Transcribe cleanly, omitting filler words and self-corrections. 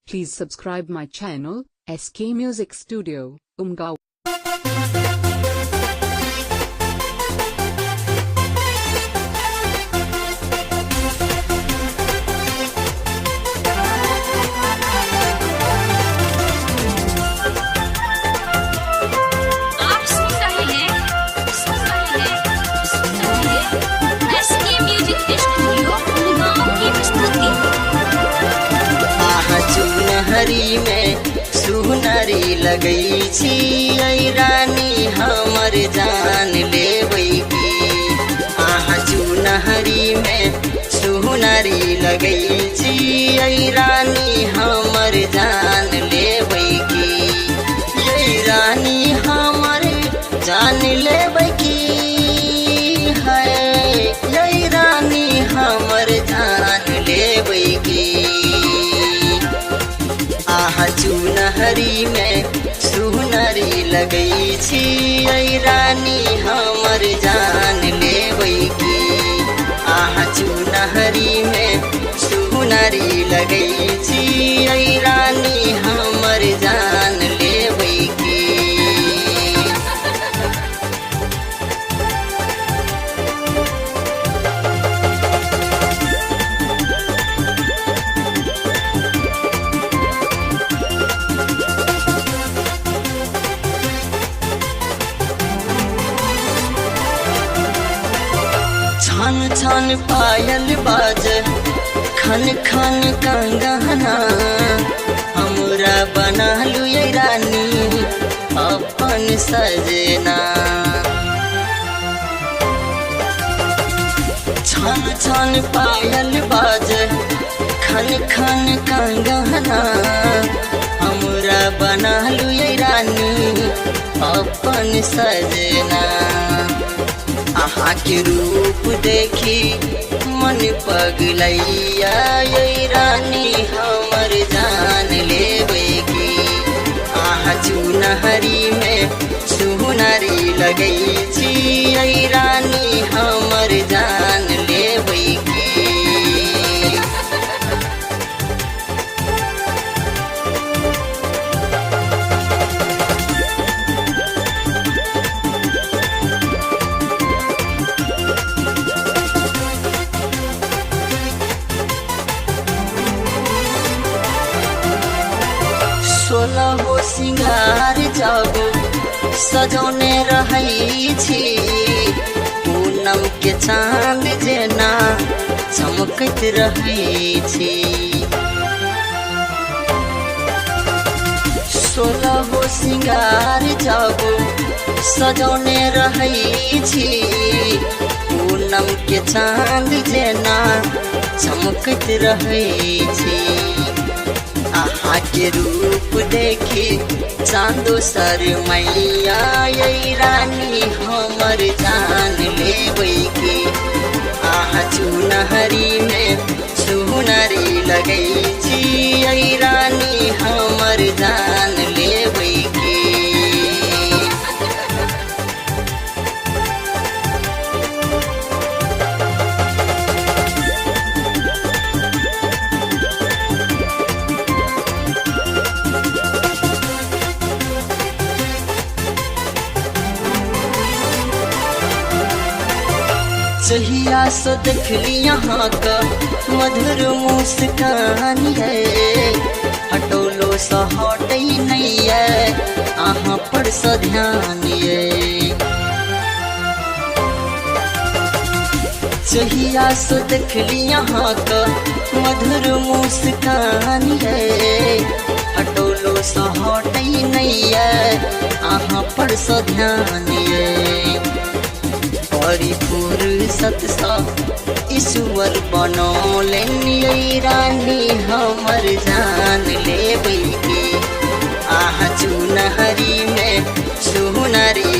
Please subscribe my channel, SK Music Studio, Umgaon. आप सुन रहे हैं सुन रहे हैं सुन रहे हैं एसके म्यूजिक स्टूडियो गुड़गांव की प्रस्तुति। आहा चुनहरी में सुनरी लगै छी ऐ रानी हमर जान लेबै की। आहा चुनहरी में सुनरी लगै छी ऐ रानी हमर जान लेबै की। ऐ रानी हमर जान लेबै की है, ऐ रानी हमर जान लेबै की। आहा चुनहरी में सुनरी लगै छी ऐ रानी हमर जान लेबै की। आहा चुनहरी में सुनरी लगै छी ऐ रानी हमर जान लेबै की। छन छन पायल बाज खन खन कंगना, हमरा बना लुए रानी अपन सजना। छन छन पायल बाज खन खन कंगना, हमरा बना लुए रानी अपन सजना। अहाँ के रूप देखी मन पगलैया ऐ रानी हमर जान लेबै की। अहाँ चुनहरी में सुनरी लगै छी ऐ रानी हमर जान लेबै की। सोलहो सिंगार जब सजौने रहै छी, पूनम के चांद जेना चमकैत रहै छी। सोलहो सिंगार जब सजौने रहै छी, पूनम के चांद जेना चमकैत रहै छी। अहाँ के रूप देखी चांदो शरमैया ऐ रानी हमर जान लेबै की। अहाँ चुनहरी में सुनरी लगै छी ऐ रानी हमर जान लेबै की। जहिया से देखली यहाँ का मधुर मुस्कान है, हटौलो से हटै नहीं है अहाँ पर से ध्यान ये। जहिया से देखली यहाँ का मधुर मुस्कान है, हटौलो से हटै नहीं है अहाँ पर से ध्यान ये। बड़ी फुर्सत सँ ईश्वर बनौलनि ऐ रानी हमर जान लेबै की। आहा चुनहरी में सुनरी